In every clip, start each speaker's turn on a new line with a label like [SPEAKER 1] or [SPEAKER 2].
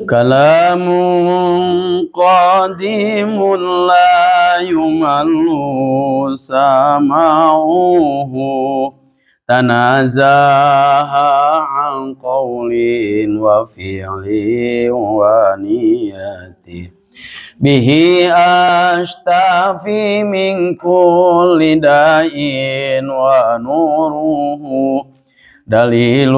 [SPEAKER 1] كلام قديم لا يمل سماعه تنزه عن قول وفعل ونية به أشتفي من كل داء ونوره دليل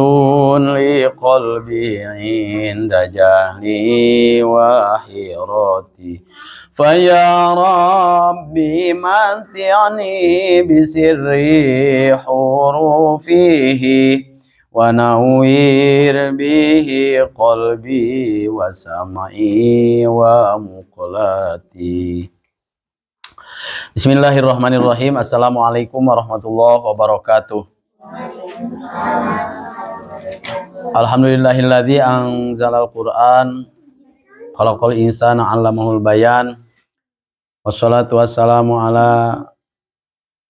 [SPEAKER 1] لقلبي عند جهلي وحيرتي فيا ربي متعني بسر حروفه ونوّر به قلبي وسمعي ومقلتي. Bismillahirrahmanirrahim. Assalamualaikum warahmatullahi wabarakatuh. Alhamdulillahilladzi anzalal Qur'an, khalaqal insana, 'allamahul bayan. Wassalatu wassalamu ala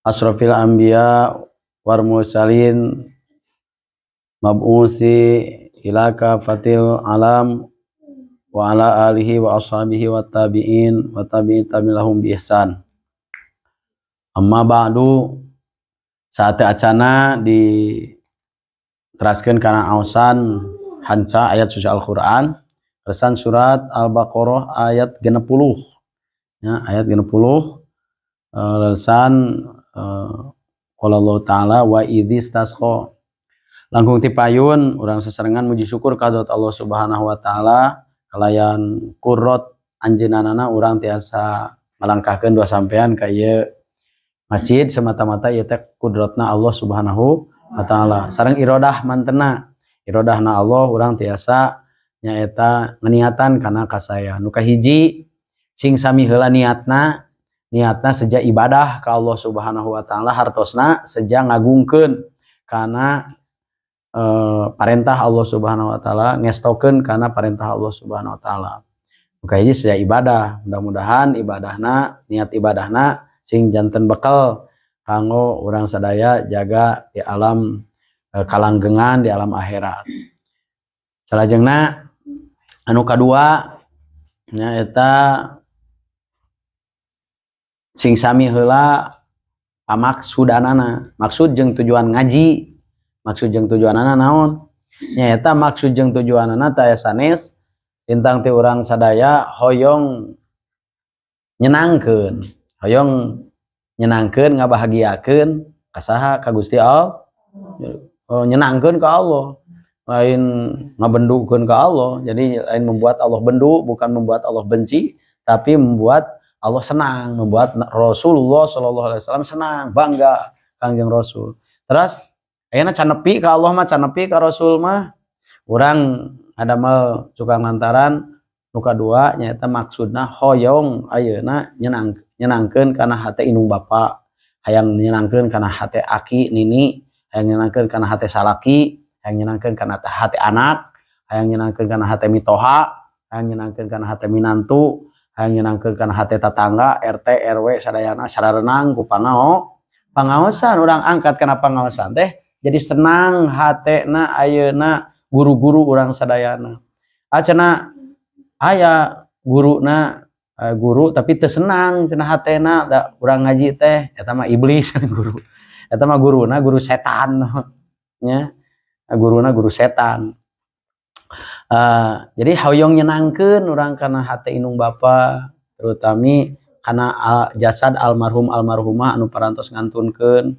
[SPEAKER 1] asrofil anbiya wal mursalin, mab'usi ila kafatil alam, wa ala alihi wa ashabihi wa tabi'in wa tabi'in tabi'in bi ihsan. Amma ba'du, sateuacana diteraskeun kana aosan hanca ayat suci Al-Qur'an, resan surat Al-Baqarah ayat 60 ya, ayat 60, leresan qala Allah Ta'ala wa idzistasqa. Langkung ti payun urang sasarengan muji syukur ka Allah Subhanahu wa taala, kalayan kurot anjeunana urang tiasa ngalangkahkeun dua sampean ka ieu masjid, semata-mata ieu teh kudrotna Allah Subhanahu wa taala sareng irodah mantena, irodahna Allah urang tiasa nyaeta ngeniatan kana kasaya. Nu kahiji, sing sami heula niatna, niatna seja ibadah ka Allah Subhanahu wa taala, hartosna seja ngagungkeun kana parentah Allah Subhanahu wa taala, ngestokeun kana parentah Allah Subhanahu wa taala. Nu kahiji seja ibadah, mudah-mudahan ibadahna, niat ibadahna sing janten bekal kanggo urang sadaya jaga di alam kalanggengan di alam akhirat. Salajengna anu kadua nyaeta sing sami heula pamaksudanana, maksud jeung tujuan ngaji, maksud jeung tujuanana naon? Nyaeta maksud jeung tujuanana taya sanes lintang ti urang sadaya hoyong nyenangkeun, hoyong nyenangkeun, ngabahagiakeun ka saha? Ka Gusti Allah. Oh, nyenangkeun ka Allah, lain ngabendukeun ka Allah. Jadi lain membuat Allah bendu, bukan membuat Allah benci, tapi membuat Allah senang, membuat Rasulullah Shallallahu Alaihi Wasallam senang, bangga Kangjeng Rasul. Terus ayeuna can nepi ka Allah mah, can nepi ka Rasul mah, urang ngadamel cukang lantaran nu kadua nyaeta maksudna hoyong ayeuna nyenangkeun kana hate indung bapa, hayang nyenangkeun kana hate aki nini, hayang nyenangkeun kana hate salaki, hayang nyenangkeun kana hate anak, hayang nyenangkeun kana hate mitoha, hayang nyenangkeun kana hate minantu, hayang nyenangkeun kana hate tatangga, RT RW sadayana, sararenang ku pangaosan. Urang angkat kana pangaosan teh jadi senang hatena ayeuna guru-guru urang sadayana. Ah, cenah aya guruna, guru tapi teu senang cenah hatena da urang ngaji teh, eta mah iblis guru eta mah, guruna guru setan nya, guruna guru setan. Jadi hoyong nyenangkeun urang kana hate indung bapa, terutami kana jasad almarhum almarhumah anu parantos ngantunkeun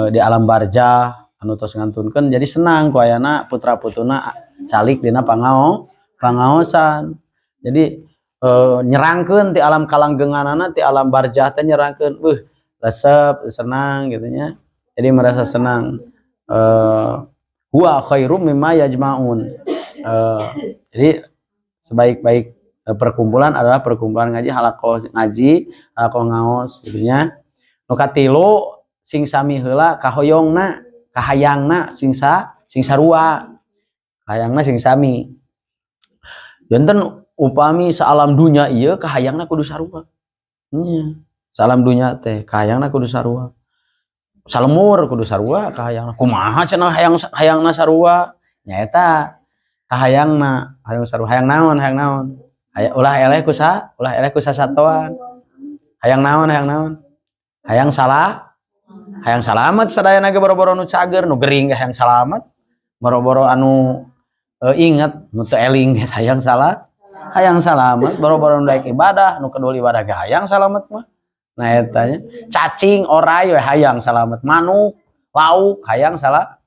[SPEAKER 1] di alam barjah, anu tos ngantunkeun, jadi senang ku ayana putra putuna calik dina pangaosan. Jadi nyerangkeun ti alam kalanggenganana, ti alam barjah teh nyerangkeun, beuh, resep, senang gitu nya. Jadi merasa senang, huwa khairum mimma yajmaun. Jadi sebaik-baik perkumpulan adalah perkumpulan ngaji, halaqoh ngaji, halaqoh ngaos gitu nya. Nu katilu, sing sami heula kahoyongna, kahayangna sing sarua, kahayangna sing sami. Janten upami saalam dunya ieu kahayangna kudu sarua nya, saalam dunya teh kahayangna kudu sarua, salemur kudu sarua kahayangna. Kumaha cenah hayang hayangna sarua? Nyaeta Kahayangna hayang sarua, hayang naon, hayang naon. Hayang ulah eleh ku sa, ulah eleh ku sasatoan. Hayang naon, hayang naon. Hayang salah, hayang salamet sadayana ge, boro-boro nu cager, nu gering ge hayang salamet. Boro-boro anu inget, nu teu eling ge hayang salah, hayang salamet, boro-boro nu daek ibadah, nu kedul ibadah ge hayang salamet mah. Nah eta nya, cacing, oray we hayang salamet, manuk, lauk hayang salah,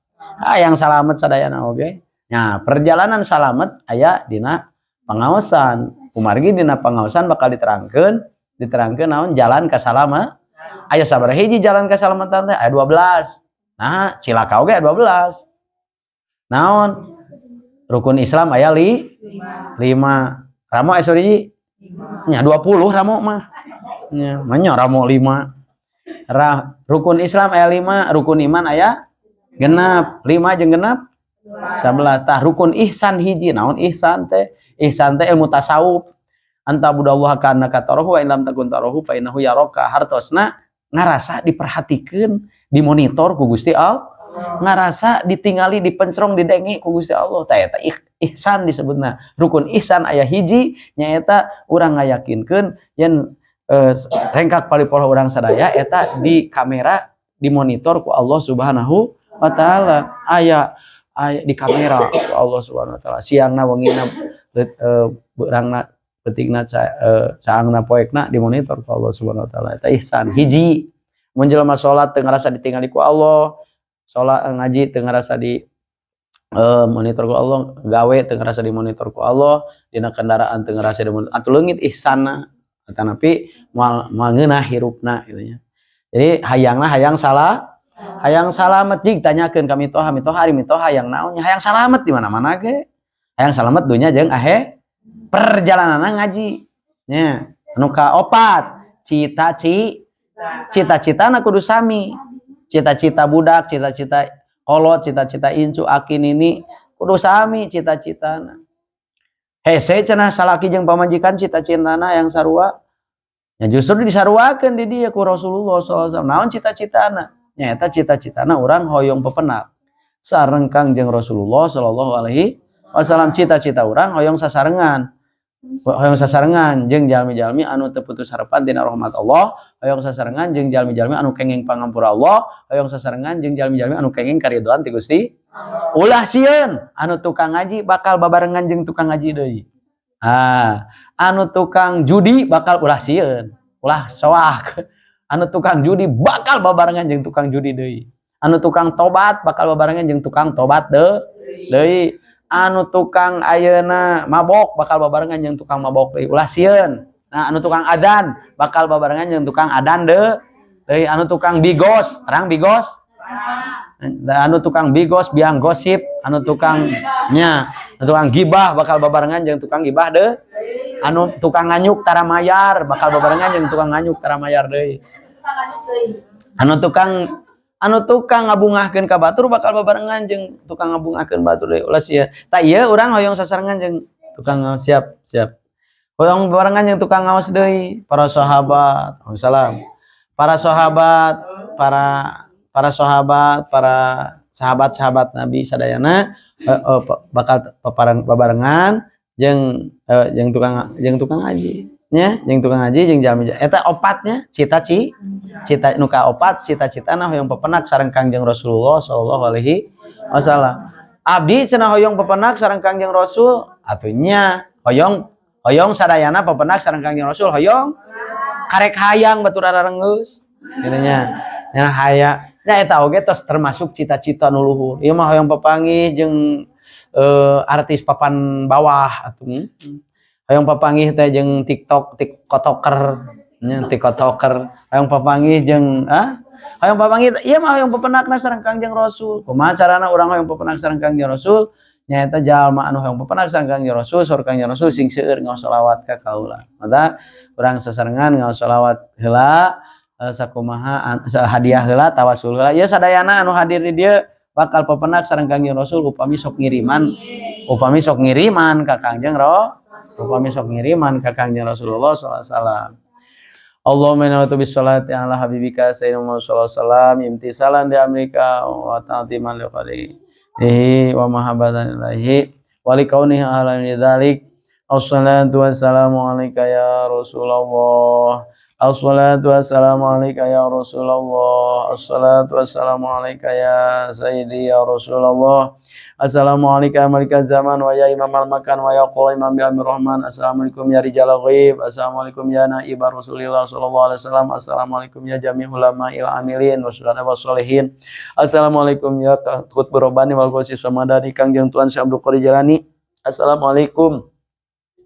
[SPEAKER 1] hayang salamet sadayana oge. Nah, perjalanan salamet aya dina pangaosan. Kumargi dina pangaosan bakal diterangkeun, diterangkeun naon jalan ka salamet. Aya sabaraha hiji jalan kasalamatan teh? Aya 12. Nah, cilaka oge aya 12. Naon? Rukun Islam aya 5. Ramo aya sabaraha hiji? Nya 20 ramo mah. Nya, manya ramo 5. Rukun Islam aya 5, rukun iman aya 6. 5 jeung 6 11. Tah, rukun ihsan hiji. Naon ihsan teh? Ihsan teh ilmu tasawuf. An ta'budallaha ka'annaka tarahu wa in lam takun tarahu fa innahu yaraka. Hartosna ngarasa diperhatikeun, dimonitor ku Gusti Allah. Ngarasa ditingali, dipencrong, didenge ku Gusti Allah. Tah, eta ihsan disebutna. Rukun ihsan aya hiji, nyaeta urang ngayakinkeun yen rengkak paripurna urang sadaya eta di kamera, dimonitor ku Allah Subhanahu wa taala. Aya, aya di kamera ku Allah Subhanahu wa taala. Siangna, wengina, beurangna, peutingna, caangna, poekna dimonitor ku Allah Subhanahu wa taala. Eta ihsan hiji. Mun jelema salat teu ngarasa ditingali ku Allah, salat, ngaji teu ngarasa di monitor ku Allah, gawe teu ngarasa dimonitor ku Allah, dina kendaraan teu ngarasa dimonitor, atuh leungit ihsanna, tanapi moal moal ngeunah hirupna gitu nya. Jadi hayangna hayang salah, hayang salamet. Jig tanyakeun ka mitoha, mitoha ari mitoha hayang naon? Hayang salamet di mana-mana ge. Hayang salamet dunya jeung ahe perjalananna ngaji. Nya, anu kaopat, cita-citana kudu sami. Cita-cita budak, cita-cita kolot, cita-cita incu, aki nini kudu sami cita-citana. Hese cenah salaki jeung pamajikan cita-citana yang sarua. Ya justru disaruakeun di dieu ku Rasulullah SAW. Naon cita-citana? Nyaeta cita-citana urang hoyong pepenak sareng Kangjeng Rasulullah sallallahu alaihi wasallam. Cita-cita urang hoyong sasarengan. Hoyong sasarengan jeung jalmi-jalmi anu teu putus harapan tina rahmat Allah, hoyong sasarengan jeung jalmi-jalmi anu kenging pangampura Allah, hoyong sasarengan jeung jalmi-jalmi anu kenging karidoan ti Gusti. Ulah sieun, anu tukang ngaji bakal babarengan jeung tukang ngaji deui. Ah, anu tukang judi bakal, ulah sieun, ulah soak. Anu tukang judi bakal babarengan jeung tukang judi deui. Anu tukang tobat bakal babarengan jeung tukang tobat deui. Anu tukang ayeuna mabok bakal babarengan jeung tukang mabok deui. Ulah sieun. Nah, anu tukang adan bakal babarengan jeung tukang adan deui. Anu tukang bigos, terang bigos? Nah, anu tukang bigos, biang gosip, anu tukang nya, anu tukang gibah bakal babarengan jeung tukang gibah deui. Anu tukang nganyuk tara mayar bakal babarengan jeung tukang nganyuk tara mayar deui. Anu tukang ngabungahkeun ka batur bakal babarengan jeung tukang ngabungahkeun batur deui. Ulah sieun. Tah, ieu urang hoyong sasarengan jeung tukang ngaos, siap, siap. Hoyong babarengan jeung tukang ngaos deui, para sahabat. Waalaikumsalam. Para sahabat, para para sahabat, para sahabat-sahabat Nabi sadayana bakal papareng babarengan jeung tukang ngaji nya, jeung tukang ngaji jeung jalmi eta opatnya cita nu kaopat, cita-citana hoyong pepenak sareng Kangjeng Rasulullah sallallahu alaihi wasallam. Abdi cenah hoyong pepenak sareng Kangjeng Rasul atuh nya, hoyong hoyong sadayana pepenak sareng Kangjeng Rasul, hoyong karek hayang batur ararengeus gitu nya. Nya haya nya eta oge tos termasuk cita-cita nu luhur. Ieu mah hoyong papanggih jeung artis papan bawah atuh. Hoyong papanggih teh jeung TikTok, tiktoker nya, tiktoker. Hoyong papanggih jeung hoyong papanggih, ieu mah hoyong pepenakna sareng Kangjeng Rasul. Kumaha carana urang hoyong pepenak sareng Kangjeng Rasul? Nyaeta jalma anu hoyong pepenak sareng Kangjeng Rasul, saur Kangjeng Rasul sing seueur ngaos sholawat ka kaula. Mata urang sasarengan ngaos sholawat heula, sakumaha hadiah heula, tawasul heula. Ieu sadayana anu hadir di dieu bakal pepenak sareng Kangjeng Rasul upami sok ngiriman, upami sok ngiriman ka Kangjeng upami sok ngiriman ka Kangjeng Rasulullah sallallahu alaihi wasallam. Allahumma inna bis salati ala habibika sayyidina Muhammad sallallahu alaihi wasallam imtisalan li amrika wa ta'ziman li qadrihi wa mahabbatan ilahi. Wa likaunihi ahlan lidzalik. Assalatu wassalamu alayka ya Rasulullah. Assalatu wassalamu alayka ya Rasulullah. Assalatu wassalamu alayka ya Sayyidi ya Rasulullah. Assalamualaikum ya Malikal Zaman wa ya Imam al-Makan wa ya Qaiman bi Amir Rahman. Assalamualaikum ya Rijal Ghaib. Assalamualaikum ya Naib Rasulullah sallallahu alaihi wasallam. Assalamualaikum ya jami ulama'il amilin wa syuhada wa sholihin. Assalamualaikum ya Qutbur Rabbani wal Qudsi Samadani Kangjeng Tuan Syekh Abdul Qadir Jailani. Assalamualaikum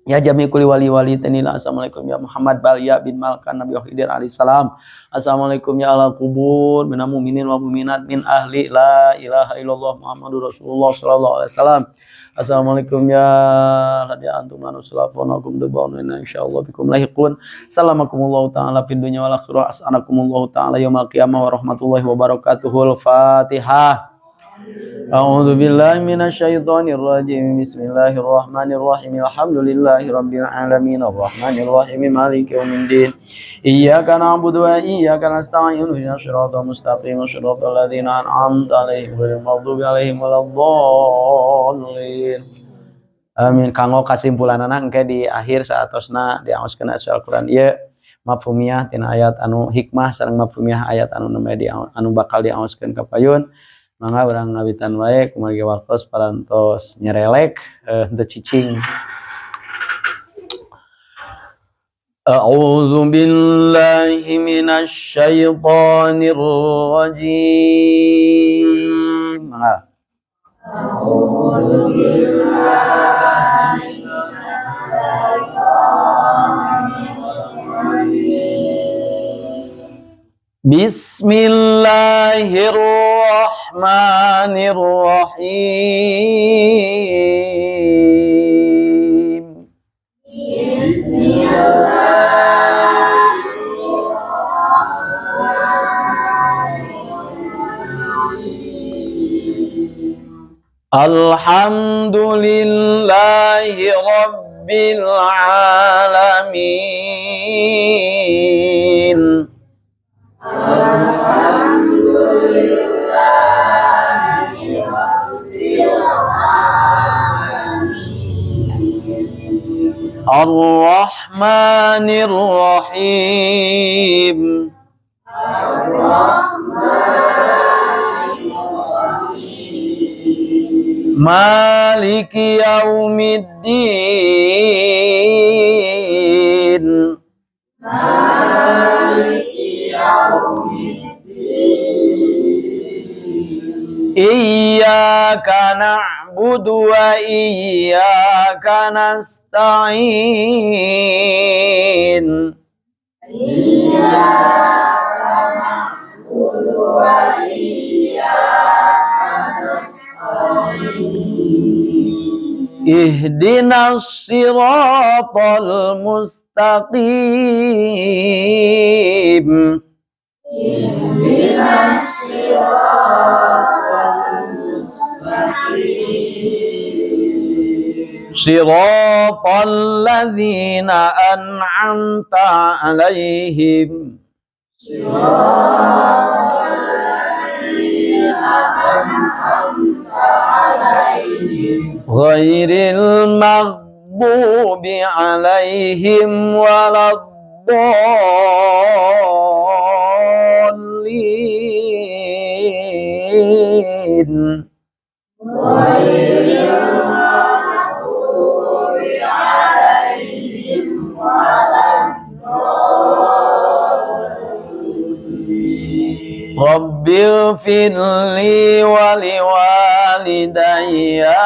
[SPEAKER 1] ya jami kulli wali wali tanila. Assalamualaikum ya Muhammad Balya bin Malkan Nabi Khidir alaihi salam. Assalamualaikum ya ala kubur minal mu'minin wal mu'minat min ahli la ilaha illallah Muhammadur Rasulullah sallallahu alaihi wasallam. Assalamualaikum ya hadi antum lanusulafunakum tubaunina insyaallah bikum lahiqun. Salamakumullahu ta'ala fid dunya wal akhirah. As'alakumullahu ta'ala yaumal qiyamah wa rahmatullahi wa barakatuhul Fatihah. A'udzu billahi minasyaitonir rajim. Bismillahirrahmanirrahim. Alhamdulillahi rabbil alamin arrahmanir rahim maliki yaumiddin. Iyyaka na'budu wa iyyaka nasta'in. Ihdinas siratal mustaqim siratal ladzina an'amta 'alaihim ghairil maghdubi 'alaihim waladdallin. Amin. Kanggo kasimpulanana engke di akhir saatosna diaoskeun Al-Qur'an ieu mafhumiah tina ayat anu hikmah sareng mafhumiah ayat anu nembe di anu bakal diaoskeun ka payun. Mangga urang ngawitan wae kumargi waktos parantos nyerelek henteu cicing. A'udzu billahi minasy syaithanir rajim. Mangga.
[SPEAKER 2] A'udzu billahi minasy syaithanir rajim.
[SPEAKER 1] Bismillahirrahmanirrahim.
[SPEAKER 2] Bismillahirrahmanirrahim.
[SPEAKER 1] Alhamdulillahi rabbil alamin.
[SPEAKER 2] Alhamdulillahi rabbil alamin.
[SPEAKER 1] Ar-Rahmanir Rahim.
[SPEAKER 2] Ar-Rahmanir Rahim.
[SPEAKER 1] Maliki yaumiddin.
[SPEAKER 2] Maliki yaumiddin.
[SPEAKER 1] Iyyaka na'budu wa iyyaka nasta'in.
[SPEAKER 2] Iyyaka na'budu wa iyyaka nasta'in.
[SPEAKER 1] Ihdinas siratal mustaqim.
[SPEAKER 2] Ihdinas siratal mustaqim.
[SPEAKER 1] Siratal ladzina an'amta 'alaihim.
[SPEAKER 2] Siratal ladzina an'amta 'alaihim.
[SPEAKER 1] Ghairil maghdubi 'alaihim waladdallin.
[SPEAKER 2] Ghairil maghdubi 'alaihim waladdallin.
[SPEAKER 1] Rabbighfirli wa liwalidayya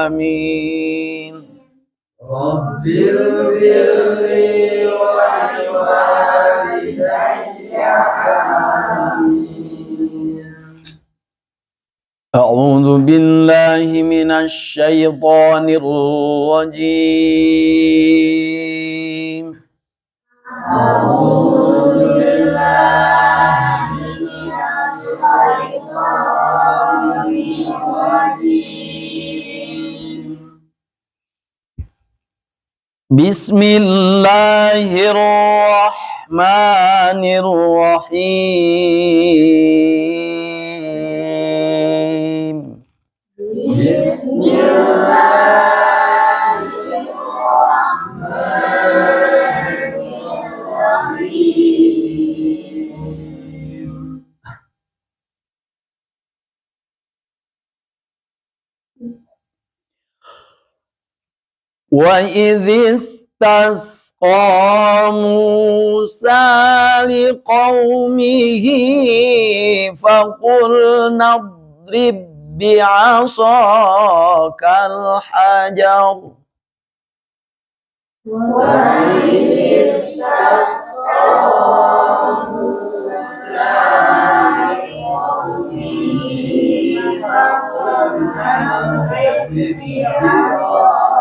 [SPEAKER 1] amin.
[SPEAKER 2] Rabbighfirli wa liwalidayya amin.
[SPEAKER 1] A'udzu billahi minasy syaithanir rajim.
[SPEAKER 2] A'udzu billahi minasy syaithanir rajim.
[SPEAKER 1] Bismillahirrahmanirrahim.
[SPEAKER 2] Bismillahirrahmanirrahim. Bismillahirrahmanirrahim.
[SPEAKER 1] وإذ استسقى موسى لقومه فقلنا اضرب بعصاك الحجر.
[SPEAKER 2] وإذ استسقى موسى لقومه فقلنا اضرب بعصاك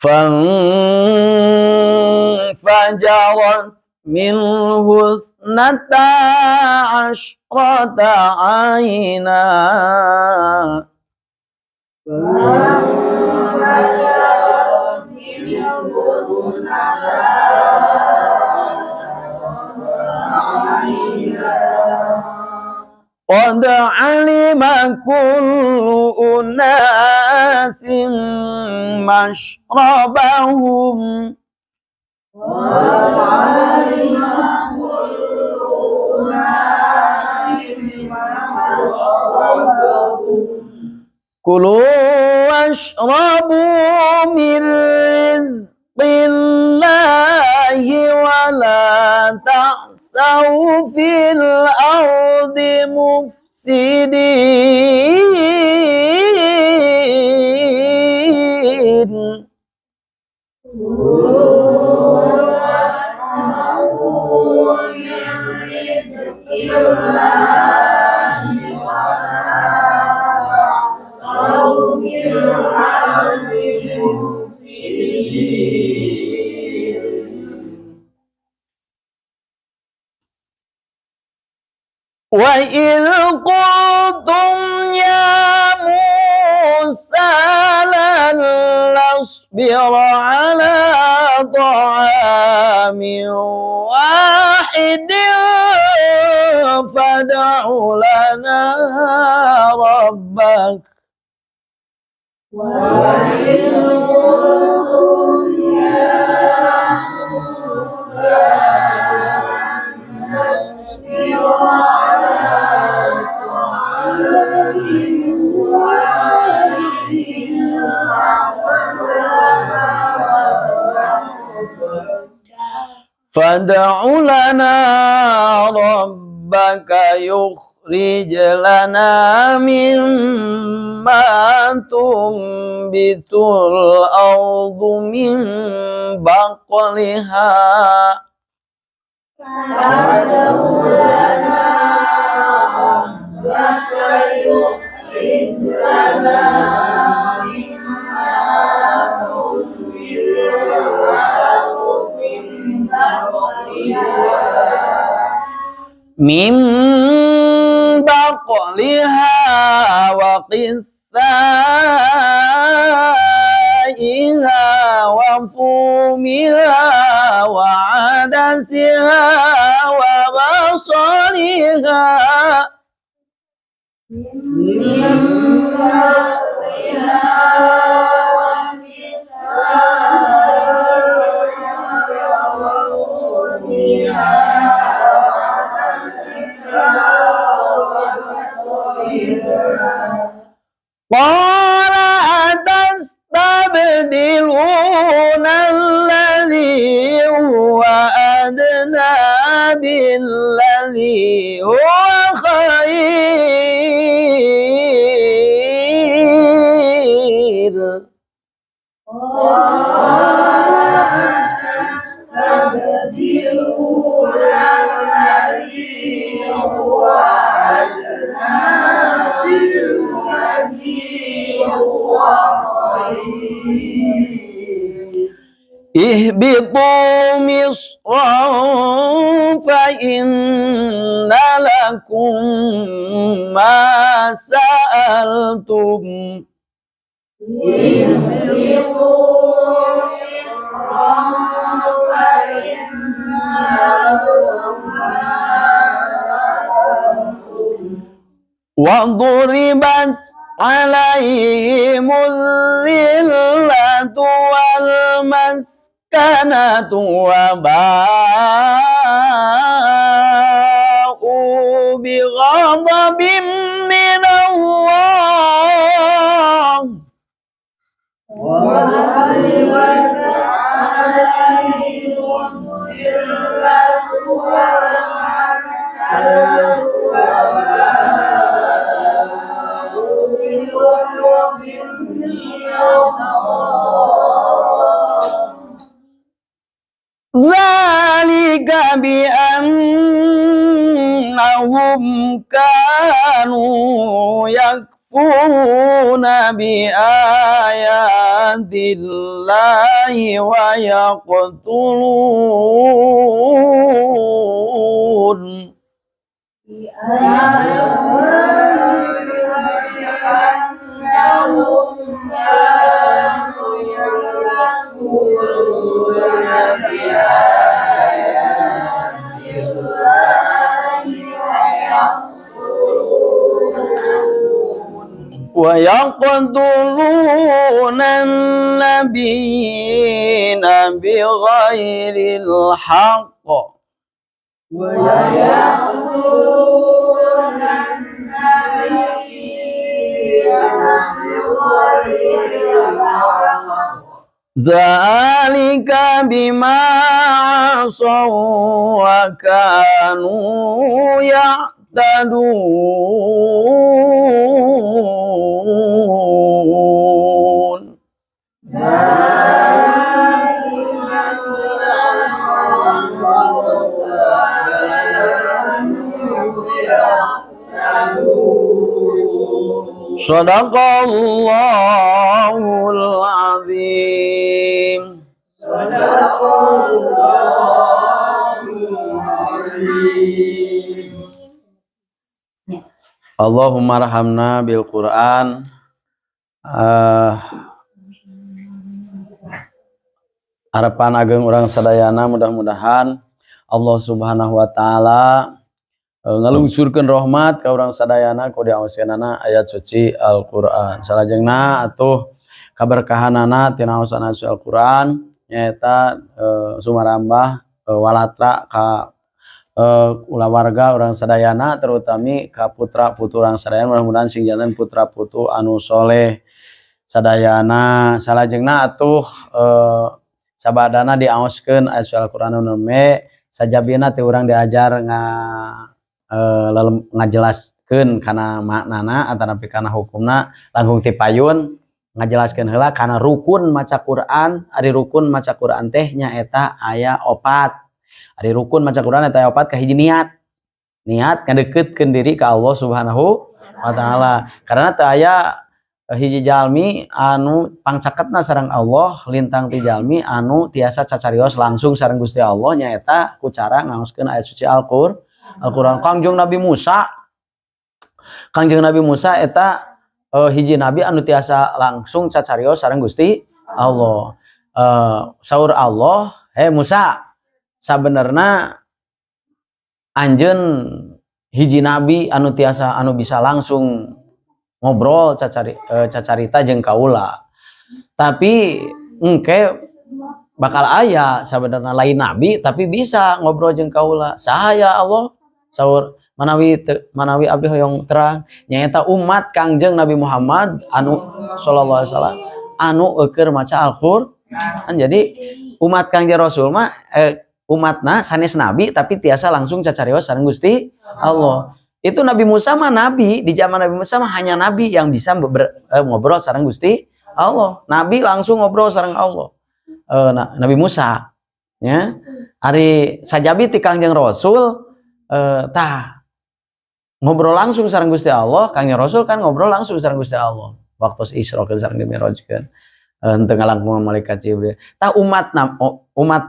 [SPEAKER 1] فانفجرت منه 12 عينا.
[SPEAKER 2] فانفجرت منه 12 عينا.
[SPEAKER 1] قد علم كل أناس مشربهم.
[SPEAKER 2] قد علم كل أناس مشربهم.
[SPEAKER 1] كلوا واشربوا من رزق الله ولا تعثوا في الأرض مفسدين.
[SPEAKER 2] كلوا واشربوا من رزق الله ولا تعثوا في الأرض مفسدين.
[SPEAKER 1] وإذ قلتم يا موسى لن نصبر على طعام واحد فادع لنا ربك.
[SPEAKER 2] وإذ قلتم يا موسى لن نصبر على طعام واحد
[SPEAKER 1] فادع لنا ربك يخرج لنا مما تنبت الأرض من بقلها.
[SPEAKER 2] فادع لنا ربك يخرج لنا مما تنبت الأرض من بقلها.
[SPEAKER 1] من بقلها وقثائها وفومها وعدسها وبصلها.
[SPEAKER 2] من بقلها وقثائها وفومها وعدسها وبصلها.
[SPEAKER 1] قال أتستبدلون الذي هو أدنى بالذي هو خير.
[SPEAKER 2] قال أتستبدلون الذي هو أدنى بالذي هو خير.
[SPEAKER 1] اهبطوا مصرا فإن لكم ما سألتم.
[SPEAKER 2] اهبطوا مصرا فإن لكم ما سألتم.
[SPEAKER 1] وضربت عليهم الذلة والمسكنة وباءوا بغضب من الله.
[SPEAKER 2] وضربت عليهم الذلة والمسكنة وباءوا بغضب من الله.
[SPEAKER 1] ذلك بأنهم كانوا يكفرون بآيات الله ويقتلون
[SPEAKER 2] ذلك بأنهم كانوا يكفرون بآيات الله
[SPEAKER 1] ويقتلون النبيين بغير الحق.
[SPEAKER 2] ويقتلون النبيين بغير الحق.
[SPEAKER 1] ذلك بما عصوا وكانوا يعتدون.
[SPEAKER 2] ذلك بما عصوا وكانوا يعتدون.
[SPEAKER 1] صدق الله العظيم.
[SPEAKER 2] صدق الله العظيم.
[SPEAKER 1] اللهم ارحمنا بالقرآن. Harapan ageng urang sadayana, mudah-mudahan Allah Subhanahu wa taala ngalungsurkeun rahmat ka urang sadayana ku diaoskeunana ayat suci Al-Qur'an. Salajengna atuh kaberkahanana tina aosan ayat suci Al-Qur'an nyaeta sumarambah walatra ka kulawarga urang sadayana, terutami ka putra putu urang sadayana, mudah-mudahan sing janten putra putu anu soleh sadayana. Salajengna atuh sabadana diaoskeun ayat suci Al-Qur'an anu nembe sajabina teh urang diajar ngajelaskeun kana maknana atanapi kana hukumna, langkung ti payun ngajelaskeun heula kana rukun maca Quran. Ari rukun maca Quran teh nyaeta aya opat. Ari rukun maca Quran eta aya opat. Kahiji, niat. Niat ngadeukeutkeun diri ka Allah Subhanahu wa taala, karena teu aya hiji jalmi anu pangcaketna sareng Allah lintang ti jalmi anu tiasa cacarios langsung sareng Gusti Allah, nyaeta ku cara ngaoskeun ayat suci Al-Qur'an. Kangjeng Nabi Musa eta hiji nabi anu tiasa langsung cacarios sareng Gusti Allah. Saur Allah, "Hei Musa, sabenerna anjeun hiji nabi anu tiasa, anu bisa langsung ngobrol cacarita jeung kaula. Tapi engke bakal aya sabenerna lain nabi tapi bisa ngobrol jeung kaula." "Saha, ya Allah?" Saur, manawi manawi abdi hoyong terang. "Nyaeta umat Kangjeng Nabi Muhammad anu sallallahu alaihi wasallam anu eueur maca Al-Qur'an." Jadi umat Kangjeng Rasul mah umatna sanes nabi tapi tiasa langsung cacarios sareng Gusti Allah. Itu Nabi Musa mah nabi, di zaman Nabi Musa mah hanya nabi yang bisa ngobrol sareng Gusti Allah. Nabi langsung ngobrol sareng Allah. Nabi Musa ya. Ari sajabi ti Kangjeng Rasul tah ngobrol langsung sareng Gusti Allah. Kangjeng Rasul kan ngobrol langsung sareng Gusti Allah waktu Isra sareng Mi'rajkeun. Henteu ngalangkungan malaikat Jibril. Tah umat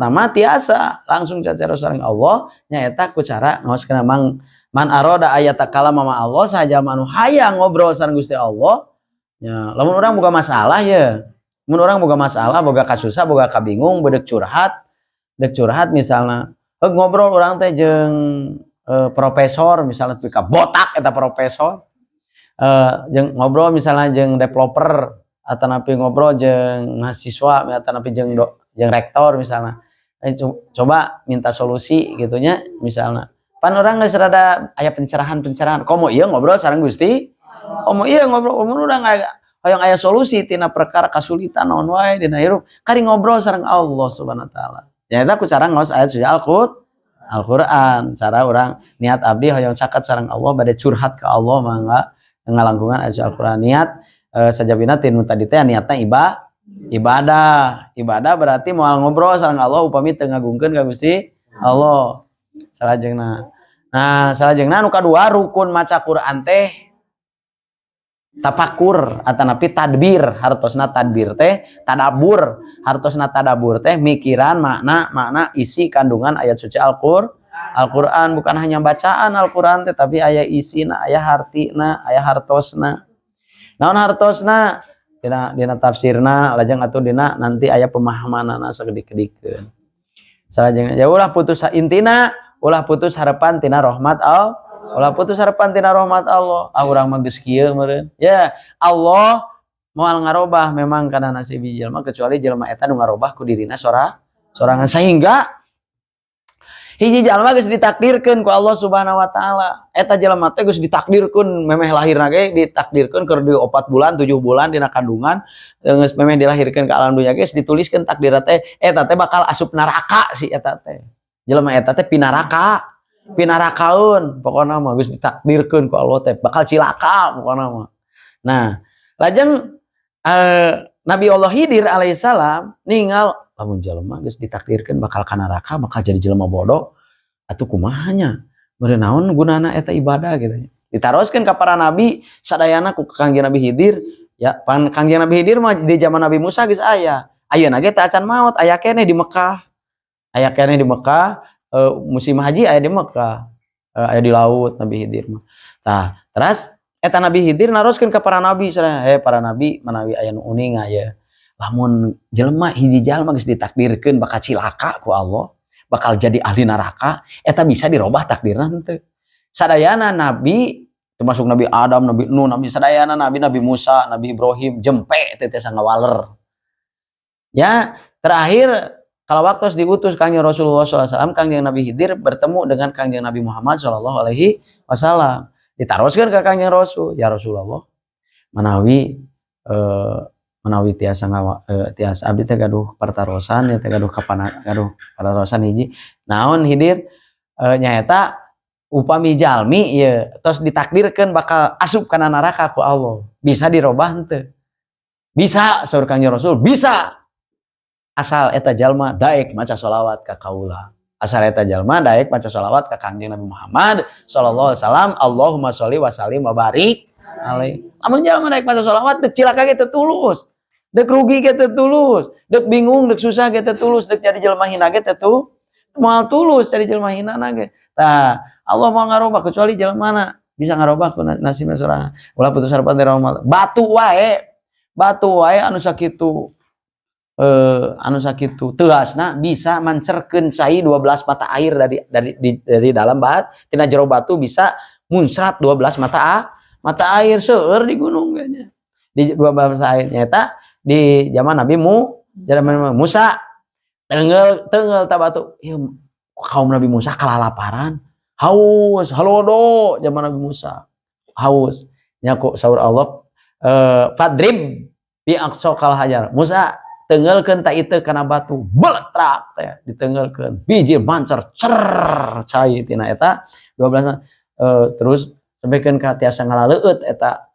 [SPEAKER 1] nama tiasa langsung cacarios sareng Allah nyaeta ku cara ngaoskeun. Mang man aroda an yatakallama ma Allah, saja anu hayang ngobrol sareng Gusti Allah ya. Lamun urang boga masalah ya, mun urang boga masalah, boga kasusah, boga kabingung, bedek curhat, dek curhat misalnya, ngobrol urang teh jeung profesor misalnya, tepi ka botak eta profesor. Jeung ngobrol misalnya jeung developer atau napi ngobrol jeung mahasiswa atau napi jeung jeung rektor misalnya. Coba minta solusi gitunya misalnya. Pan urang geus rada aya pencerahan-pencerahan. Komo ieu ngobrol sareng Gusti? Komo ieu ngobrol, komo urang aya hoyong aya solusi tina perkara kasulitan naon wae dina hirup. Kari ngobrol sareng Allah Subhanahu wa taala. Ya eta ku cara ngaos ayat suci Al-Qur'an. Cara urang niat abdi hoyong caket sareng Allah, bade curhat ke Allah, mangga ngalangkungan ayat suci Al-Qur'an. Niat sajabina tinu tadi teh niatna ibadah. Ibadah berarti moal ngobrol sareng Allah upami teu ngagungkeun ka Gusti Allah. Salajengna. Nah, salajengna nu kadua, rukun maca Quran teh tapakur atanapi tadbir. Hartosna tadbir teh tadabur, hartosna tadabur teh mikiran makna makna isi kandungan ayat suci Al-Qur'an. Bukan hanya bacaan Al-Qur'an, tetapi aya isina, aya hartina, aya hartosna. Naon hartosna? Dina tafsirna, lajeng atuh dina nanti aya pemahamanana sakedik-kedikeun. Salajengna ya ulah putus, intina ulah putus harapan tina rahmat Allah, ulah putus harapan tina rahmat Allah. Ah, urang mah geus kieu meureun. Ya Allah moal ngarobah memang kana nasib jelema kecuali jelema eta nu ngarobah ku dirina sorangan. Sehingga hiji jalma geus ditakdirkeun ku Allah Subhanahu wa taala, eta jelema teh geus ditakdirkeun memeh lahirna ge, ditakdirkeun keur di 4 bulan, 7 bulan dina kandungan, geus memeh dilahirkeun ke alam dunya geus dituliskeun takdirna teh eta teh bakal asup neraka. Si eta teh, jelema eta teh pinaraka, pinarakaeun pokona mah, geus ditakdirkeun ku Allah teh bakal cilaka pokona mah. Nah, lajeng Nabi Allah Khidir alaihissalam ningal lamun jelema geus ditakdirkeun bakal ka neraka, bakal jadi jelema bodoh, atuh kumaha nya meureun, naon gunana eta ibadah gitu. Ditaroskeun ka para nabi sadayana ku Kangjeng Nabi Khidir. Ya pan Kangjeng Nabi Khidir mah di zaman Nabi Musa geus aya, ayeuna ge teu acan maot, aya keneh di Mekah, aya keneh di Mekah, musim haji aya di Mekah, aya di laut Nabi Khidir mah. Tah, terus eta Nabi Khidir naroskeun ka para nabi sadayana, "He para nabi, manawi aya nu uninga ye, lamun jelema, hiji jalma geus ditakdirkeun bakal cilaka ku Allah, bakal jadi ahli neraka, eta bisa dirobah takdirna henteu?" Sadayana nabi, termasuk Nabi Adam, Nabi Nuh, Nabi sadayana nabi, Nabi Musa, Nabi Ibrahim, jempe teh tiasa ngawaler. Ya, terakhir kalau waktu diutus Kangjeng Rasulullah SAW, Kangjeng Nabi Khidir bertemu dengan Kangjeng Nabi Muhammad SAW Alaihi Wasallam. Ditaroskeun ke Kangjeng Rasul, "Ya Rasulullah, manawi manawi tiasa tiasa, abdi teh gaduh pertarosan ya teh, gaduh kapana, gaduh pertarosan hiji." "Naon, Hidir?" "Nyaeta upami jalmi ye tos ditakdirkeun bakal asup kana neraka ku Allah, bisa dirobah henteu?" "Bisa," saur Kangjeng Rasul, "bisa, asal eta jalma daek maca sholawat ka kaula, asal eta jalma daek maca sholawat ka Kangjeng Nabi Muhammad sallallahu alaihi wasallam, Allahumma sholli wa sallim wa barik alaih. Lamun jalma daek maca sholawat, dek cilaka ge teu tulus, dek rugi ge teu tulus, dek bingung, dek susah ge teu tulus, dek jadi jelema hina ge teu moal tulus jadi jelema hina na ge. Tah, Allah moal ngarobah kecuali jelema na bisa ngarobah ku nasibna sorangan. Ulah putus harapan dari rahmat. Batu wae, batu wae anu sakitu anu sakitu teuasna bisa mancerkeun cai 12 mata air dari dalam tina jero batu bisa muncrat 12 mata air, seueur di gunung kayaknya. Di 12 mata air nyata di zaman Nabi zaman Musa tenggel tenggel tak batu. Ieu kaum Nabi Musa kalalaparan, haus, halodo zaman Nabi Musa. Haus. Nya ku saur Allah, fadrib bi aqsakal hajar. Musa, tenggelkeun ta itu kana batu, beletrak teh ditenggelkeun, biji mancar cer cai tina eta 12, terus sampaikan ka tiasa ngalaleueut eta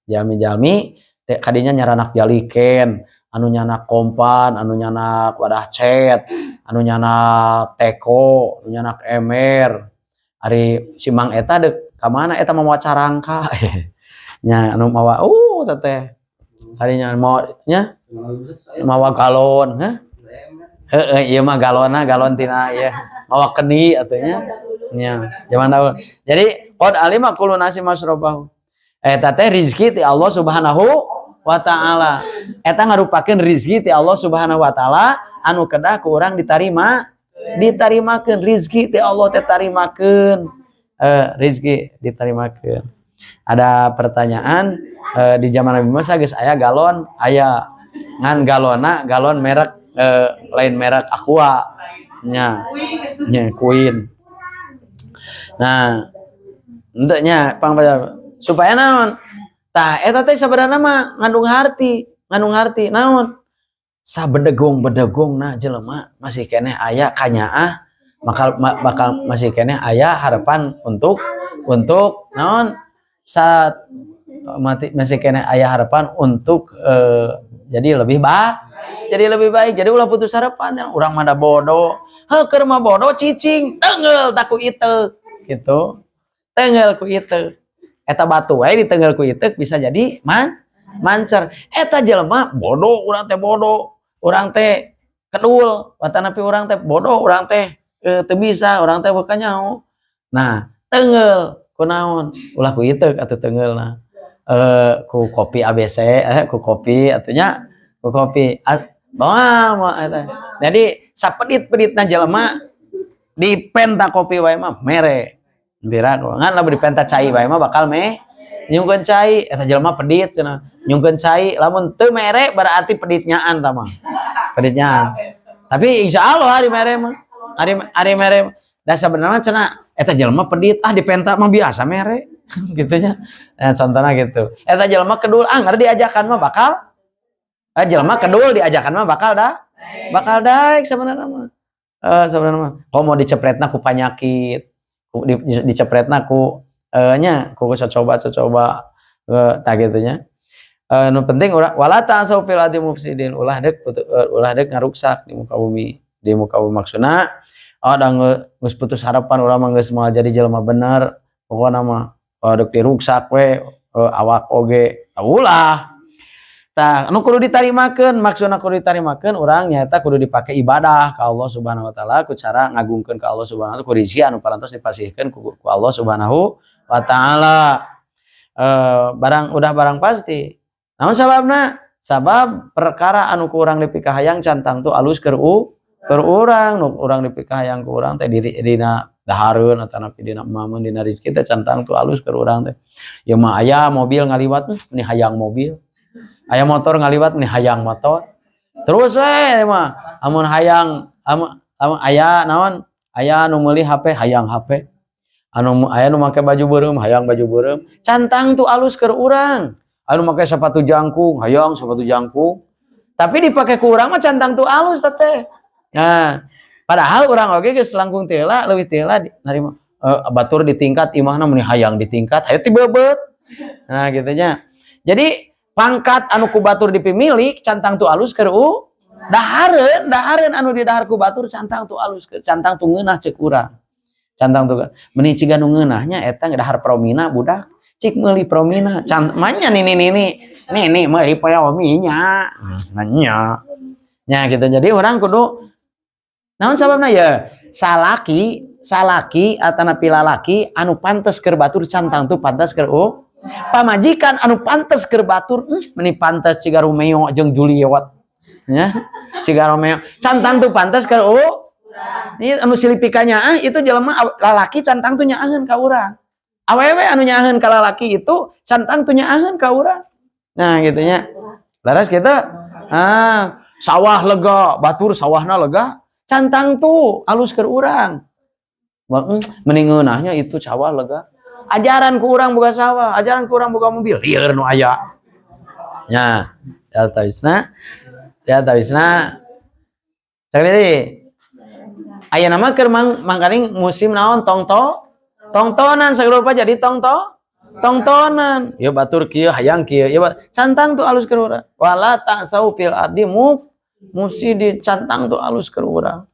[SPEAKER 1] jalmi-jalmi teh kadinya nyaranak jaliken, anu nyanak kompan, anu nyanak wadah cet, anu nyanak teko, anu nyanak ember. Ari si Mang eta deuk ka mana eta mawa carangka nya, anu mawa teteh harinya mawa nya mawa galon. Heh heeh, ieu mah galonna galon tina ieu, mawa kendi atuh nya. Nya zaman dahulu. Jadi qad alima kullu nasi masrobahu, eta teh rizki ti Allah Subhanahu wa taala. Eta ngarupakeun rizki ti Allah Subhanahu wa taala anu kedah ku urang ditarima, ditarimakeun. Rizki ti Allah teh tarimakeun, rizki ditarimakeun. Ada pertanyaan, di zaman Nabi Musa geus aya galon? Aya, ngan galona galon merek lain, merek Aqua nya nya Queen. Nah, henteu nya pang supaya naon? Tah, eta teh sabenerna mah ngandung harti, ngandung harti naon? Sabedegong-bedegong nah jelema masih keneh aya kanyaah, bakal bakal masih keneh aya harapan untuk naon? Saat mati masih keneh aya harapan untuk jadi lebih baik. Jadi ulah putus harapan. Urang mah da bodoh, heuh, keur mah bodoh cicing, teunggeul tah ku iteuk gitu, teunggeul ku iteuk. Eta batu wae diteunggeul ku iteuk bisa jadi mancer. Eta jelema bodoh, urang teh bodoh, urang teh kedul, watanapi urang teh bodoh, urang teh teu bisa, urang teh bukan nyaho. Nah, teunggeul ku naon? Ulah ku iteuk atuh teunggeulna, ku kopi ABC, ku kopi atuh nya, ku kopi moal eta. Jadi sapedit-peditna jelema dipenta kopi wae mah mere. Pira ngan lamun dipenta cai wae mah bakal nyungkeun cai. Eta jelema pedit cenah, nyungkeun cai lamun teu mere berarti pedit nyaan tah mah. Pedit nyaan. Tapi insya Allah ari mere mah. Ari mere da sabenerna cenah eta jelema pedit, ah, dipenta mah biasa mere gitu nya. Contohnya gitu. Eta jelema kedul, ah, diajakan mah bakal jelema kedul diajakan mah bakal daek sebenarnya mah. Sebenarnya mah komo dicepretna ku panyakit, ku dicepretna ku nya ku coba-coba tah kitu nya. Nu penting urang wala ta'sau fil ardi mufsidin, ulah deuk ngaruksak di muka bumi. Di muka bumi maksudna, oh, da geus putus harapan, urang mah geus moal jadi jelema bener pokona mah, oh, deuk diruksak we awak oge ulah. Tah, nu kudu ditarimakeun, maksudna kudu ditarimakeun urang nyaeta kudu dipake ibadah ka Allah Subhanahu wa Taala, ku cara ngagungkeun ka Allah Subhanahu wa Taala, ku rizki anu parantos dipasihkeun ku Allah Subhanahu wa Taala. Barang udah barang pasti. Naon sababna? Sabab perkara anu ku urang dipikahayang can tangtu alus keur urang, nu urang dipikahayang ku urang teh diri dina dahareun atanapi dina emameun, dina rezeki teh can tangtu alus keur urang teh. Ieu mah aya mobil ngaliwat, nih hayang mobil. Aya motor ngaliwat, nih hayang motor. Terus we mah amun hayang, amun aya naon? Aya anu meuli HP, hayang HP. Anu aya nu make baju beureum, hayang baju beureum. Can tangtu alus keur urang. Anu make sepatu jangkung, hayang sepatu jangkung. Tapi dipake ku urang mah can tangtu alus teh. Nah, padahal urang oge geus langkung teu heula, leuwih teu heula narima batur di tingkat imahna, meuni hayang di tingkat, hayu tibebeut. Nah, kitu nya. Jadi pangkat anu ku batur dipimilik can tangtu alus keur dahareun, dahareun anu didahar ku batur can tangtu alus keur, can tangtu ngeunah ceuk urang. Can tangtu meuni ciga nu ngeunah nya eta dahar Promina, budak cik meuli Promina can manya nini nini nini meuli Promina nya nya gitu. Jadi orang kudu naon sababna ya, salaki salaki atanapi lalaki anu pantes keur batur can tangtu pantes keur pamajikan anu pantes keur batur, meni pantes ciga Romeo jeung Juliet nya, ciga Romeo can tangtu pantes keur ieu anu silipikanya, ah, itu jelema lalaki can tangtu nyaaheun ka urang, awewe anu nyaaheun ka lalaki itu can tangtu nyaaheun ka urang. Nah, gitu nya. Laras kita, ah, sawah lega, batur sawahna lega, can tangtu alus keur urang. Mending ngeunahnya itu sawah lega, ajaran ku urang boga sawah, ajaran ku urang boga mobil, lieur nu aya nya. Delta wisna, delta wisna. Sekali deui, aya nama keur mangkaning musim naon, tongto tongtonan, sagala rupa jadi tongtonan. Ya batur kieu hayang kieu, ya can tangtu alus keur urang. Wala ta'sau fil ardi mufsidin, can tangtu alus keur urang.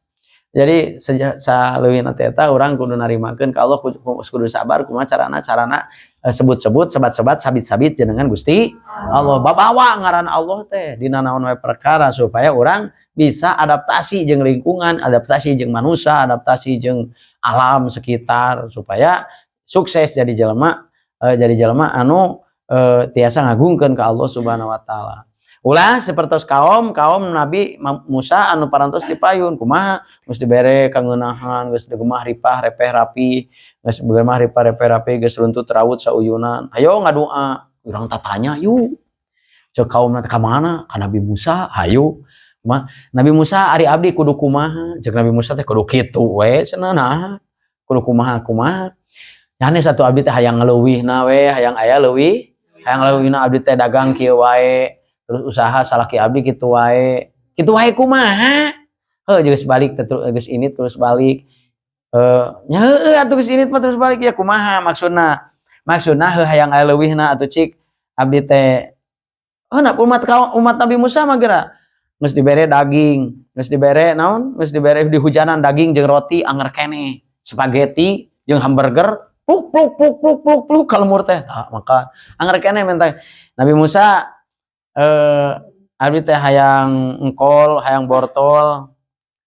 [SPEAKER 1] Jadi sejak saleuwihna teh eta urang kudu narimakeun ka Allah, kudu sabar. Kumaha carana? Carana sebut-sebut, sebat-sebat, sabit-sabit jenengan Gusti Allah, babawa ngaran Allah teh dina naon wae perkara supaya urang bisa adaptasi jeung lingkungan, adaptasi jeung manusia, adaptasi jeung alam sekitar, supaya sukses jadi jelema, jadi jelema anu tiasa ngagungkeun ka Allah Subhanahu wa Taala. Ulah sapertos kaum kaum Nabi Musa anu parantos dipayun. Kumaha? Geus dibere kangeunahan, geus gemah ripah repeh rapi, geus gemah ripah repeh rapi, geus runtut raut sauyunan. Hayo ngadoa. Urang tatanya yuk. Cek kaum teh, ka mana? Ka Nabi Musa, hayu. Kumaha? Nabi Musa, ari abdi kudu kumaha? Cek Nabi Musa teh, kudu kitu we cenah. Nah, kudu kumaha kumaha? Nyane satu, abdi teh hayang ngeleuwihna we, hayang aya leuwih, hayang leuwihna. Abdi teh dagang kieu wae, terus usaha salaki abdi kitu wae. Kitu wae kumaha? Heuh, geus balik teh, geus ini terus balik. Eh, nya heueuh atuh, geus ini mah terus balik ya kumaha maksudna? Maksudna heuh, hayang aya leuwihna atuh, cik abdi teh. Oh, nah, umat umat Nabi Musa mah geura geus dibere daging, geus dibere naon? Geus dibere di hujanan daging jeung roti anger keneh, spaghetti jeung hamburger, pluk pluk pluk pluk pluk pluk ka lembur teh. Ah, maka anger keneh menta Nabi Musa, abdi teh hayang engkol, hayang bortol,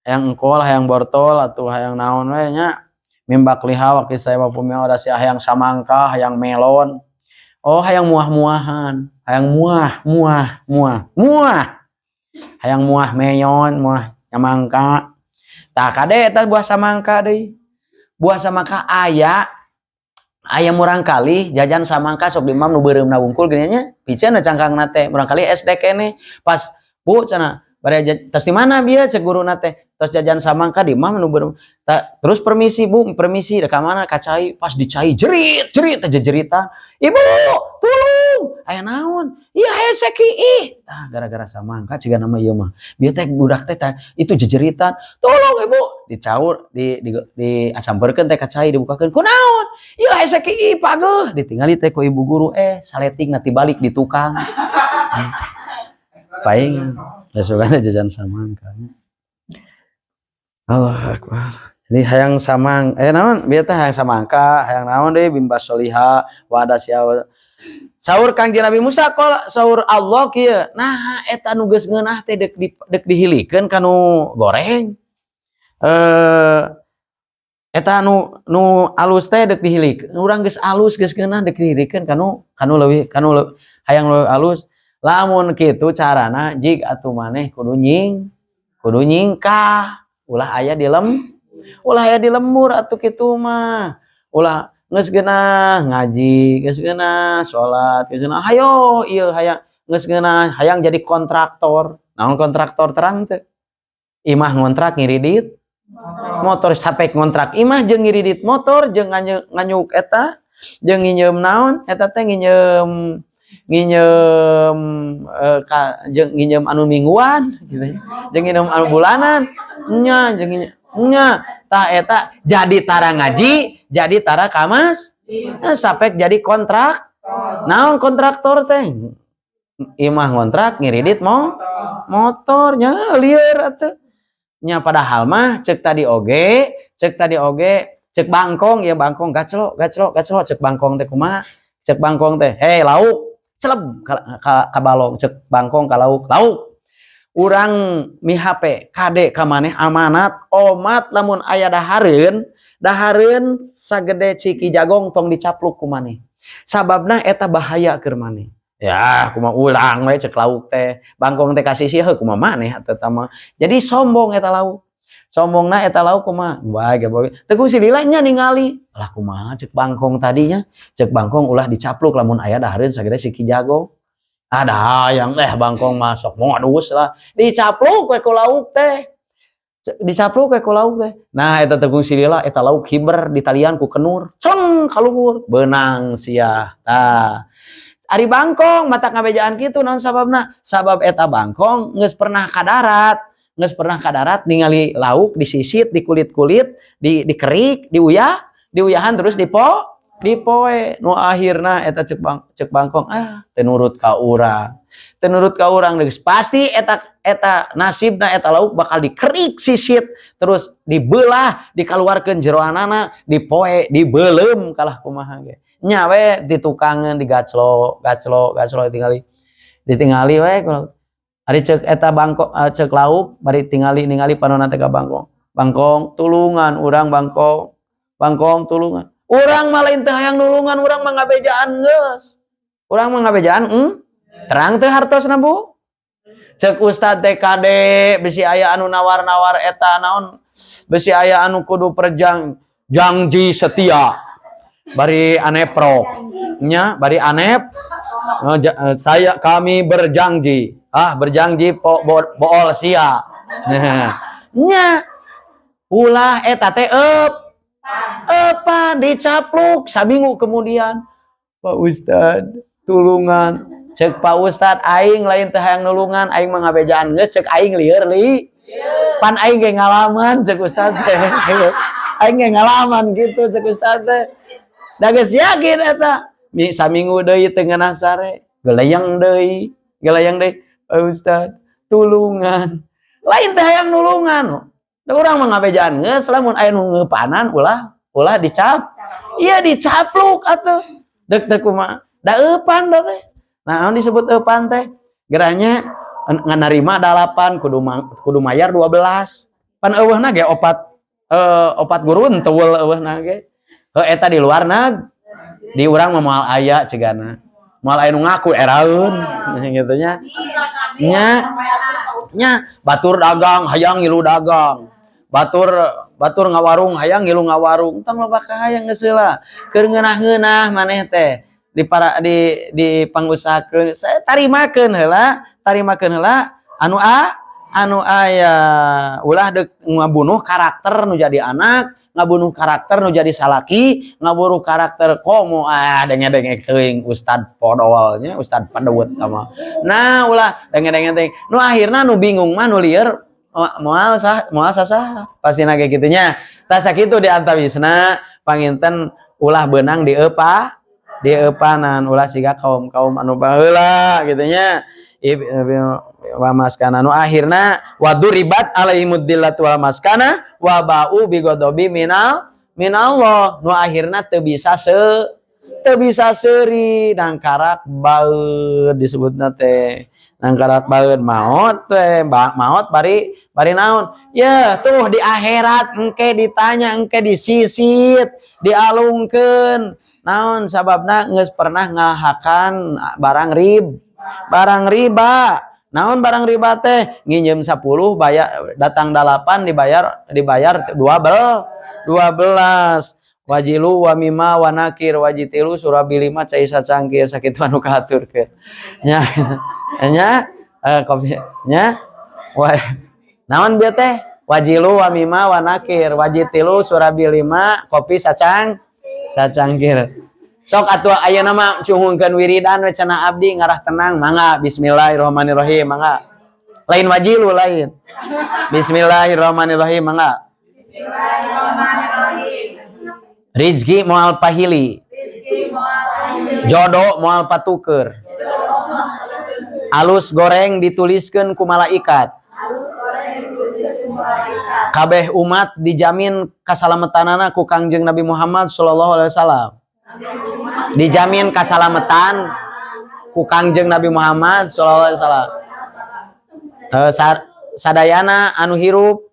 [SPEAKER 1] hayang engkol, hayang bortol atau hayang naon we nya. من بقلها وقثائها وفومها ودسها, hayang samangka, hayang melon. Oh, hayang muah-muahan, hayang muah, muah, muah, muah. Hayang muah melon, muah samangka. Tah, kade eta buah samangka deui. Buah samangka aya aya murangkalih jajan samangka sok di imam nu beureumna wungkul geuning nya, piceun cangkangna teh. Murangkalih SD keneh. Pas, "Bu," cenah, "bade tos di mana bieu?" cek guruna teh. Tos jajan samangka di imam nu beureum. Terus, "Permisi, Bu, permisi, ka mana?" Ka cai. Pas di cai, jerit jerit teh jejeritan. "Ibu, tulung!" "Aya naon?" "Ieu hese kiih." Tah, gara-gara samangka cigana mah ieu mah. Bieu teh budak teh itu jejeritan, "Tolong, Ibu!" Dicaur di disampeurkeun teh ka cai, dibukakeun. "Kunaon?" "Ieu hese kiih pageuh." Ditingali teh ku ibu guru, saleting balik di tukang. Paingan. Besok jajan samangka. Allah akbar. Jadi hayang samang naon bieu teh, hayang samangka, hayang naon deui, من بصلها وعدسها. Saur Kangjeng Nabi Musa kol, saur Allah kieu, nah, eta nu geus ngeunah teh deuk di, deuk dihilikeun kanu goreng. Eta nu nu alus teh deuk dihilikeun. Urang geus alus, geus ngeunah, deuk dihilikeun kanu kanu leuwih kanu hayang leuwih alus. Lamun kitu carana, jig atuh maneh kudu nyingkah, ulah aya di lembur atuh kitu mah. Ulah geus geunah ngaji, geus geunah salat, geus geunah hayo ieu hayang, geus geunah hayang jadi kontraktor. Naon kontraktor, terang teu? Imah ngontrak, ngiridit motor. Sampai ngontrak imah jeung ngiridit motor jeung nganyuk eta jeung nginjeum naon eta teh, nginjeum nginjeum ka, jeung nginjeum anu mingguan gitu, jeung nginjeum anu bulanan nya, jeung nginjeum nya. Tah, eta jadi tara ngaji, jadi tara kamas. Nah, sampai jadi kontrak naon, kontraktor teh, imah ngontrak, ngiridit mo motornya, lieur atuh nya. Padahal mah cek tadi oge, cek tadi oge, cek bangkong ya, bangkong gaclo gaclo gaclo. Cek bangkong teh kumaha? Cek bangkong teh, "Hei lauk," celeb ka balong. Cek bangkong ka lauk, "Lauk, urang mihape kade ka maneh amanat omat. Lamun aya dahareun dahareun sagede ciki jagong, tong dicapluk ku maneh, sababna eta bahaya keur maneh." "Ya kumaha urang we?" cek lauk teh. Bangkong teh kasih sih, "Heuh, kumaha maneh eta mah?" Jadi sombong eta lauk. Sombongna eta lauk kumaha bae ge bae teu ku si lila nya ningali lah. "Kumaha cek bangkong tadinya?" "Cek bangkong, ulah dicapluk lamun aya dahareun sagede siki jagong." Ada yang bangkong masuk modus lah, dicapluk we ku lauk teh, dicapluk we ku lauk teh. Nah, eta teh si lila, eta lauk hiber ditalian ku kenur, cleng kaluhur, beunang sia. Tah, ari bangkong matak ngabejaan kitu naon sababna? Sabab eta bangkong geus pernah ka darat, geus pernah ka darat, ningali lauk disisit di kulit-kulit, di dikerik, diuyah, diuyahan, terus dipoe. Nu akhirna eta cek bangkong, "Ah, teu nurut ka urang, teu nurut ka urang." Geus pasti eta eta nasibna eta lauk bakal dikerik, sisit, terus dibelah, dikaluarkeun jeroanana, dipoe, dibeuleum kalah kumaha ge nya we. Ditukangeun, digaclo gaclo gaclo, ditingali ditingali we. Ari cek eta bangkong, cek lauk bari tingali ningali panonna teh ka bangkong, "Bangkong, tulungan urang, bangkong, bangkong, tulungan urang." Mah lain teu hayang nulungan, urang mah ngabejaan geus, urang mah ngabejaan. Terang teu hartosna, Bu? Cek Ustad TKD bisi aya anu nawar-nawar eta naon, bisi aya anu kudu perjang janji setia bari aneprok nya, bari anep saya kami berjanji, ah berjanji po, bool sia nya. Ulah eta teh eupan dicapluk. Saminggu kemudian, "Pak Ustad, tulungan." Cek Pak Ustad, "Aing lain teh hayang nulungan, aing mah ngabejaan geus." Cek aing lieur li pan aing ge ngalaman, cek Ustad teh, aing ge ngalaman gitu. Cek Ustad teh da geus yakin eta. Mi saminggu deui teu ngeunah sare, gelayang deui, gelayang deui, "Pak Ustad, tulungan." Lain teh hayang nulungan da urang mah ngabejaan geus, lamun aya nu ngeupanan ulah ulah dicap, iya dicapluk atuh. Dek teh kumaha da eupan da teh? Nah, disebut eupan teh geranya nganarima 8 kudu kudu mayar 12. Pan eueuhna ge opat, opat gurun teuweul eueuhna ge. Heuh, eta di luar nag di urang mah moal aya cegana. Moal aya nu ngaku eraeun gitu nya. Nya nya batur dagang hayang ngilu dagang. Batur batur ngawarung hayang ngilu ngawarung. Tong loba kahayang geus heula. Keur ngeunah-ngeunah maneh teh di para di pangusahakeun, saya tarimakeun heula, tarimakeun heula anu a anu aya. Ulah dek ngabunuh karakter nu jadi anak, ngabunuh karakter nu jadi salaki, ngabunuh karakter komo ah denge-denge teuing ustad podolnya, ustad padewet sama. Nah, ulah denge-denge teuing nu akhirna nu bingung mah, nu lieur moal sah, moal sasah pasti ge kitu nya. Tah, sakitu di antawisna. Panginten ulah beunang di eupa di eupanan, ulah siga kaum-kaum anu baheula gitu nya, wa maskana, nu akhirna waduribat alaihimud dillatu wal maskana wa ba'u bi ghadabi minal minallah, nu akhirna teu bisa seuri, nangkarak baeud disebutna teh, nangkarak baeud maot teh, maot bari bari naon ya tuh di akhirat engke ditanya, engke disisit, dialungkeun. Naon sababna geus pernah ngahakan barang riba? Naon barang riba teh? Nginjem 10 bayar datang 8, dibayar dibayar 12 12. Wajilu wa mima wa nakir wajitilu surabi 5 cai sacangkir. Sakitu anu kahaturkeun nya nya, kopi nya. Wa naon bieu teh? Wajilu wa mima wa nakir wajitilu surabi 5 kopi sacangkir. Sok atuh ayeuna mah cuhungkeun wiridan we cenah, abdi ngarah tenang. Mangga, bismillahirrahmanirrahim, mangga. Lain wajilu, lain. Bismillahirrahmanirrahim, mangga.
[SPEAKER 2] Bismillahirrahmanirrahim.
[SPEAKER 1] Rizki moal pahili, jodoh moal patuker, alus goreng dituliskeun ku malaikat, kabeh umat dijamin kasalamatanana ku Kangjeng Nabi Muhammad sallallahu alaihi wasallam, dijamin kasalamatan ku Kangjeng Nabi Muhammad sallallahu alaihi wasallam. Sadayana anu hirup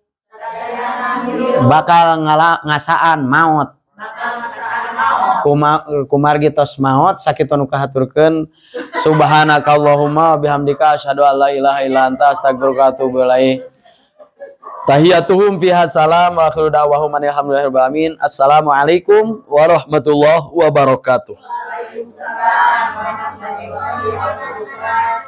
[SPEAKER 1] bakal ngasaan maut. Kumargi tos maot, sakitu nu kahaturkeun. Subhanakallahumma bihamdika, asyhadu an la ilaha illa anta, astaghfiruka wa atubu ilaik. Tahiyatuhum fiha salam wa akhiru da'wahum alhamdulillahi rabbil alamin. Assalamualaikum warahmatullahi wabarakatuh.
[SPEAKER 2] Waalaikumsalam warahmatullahi wabarakatuh.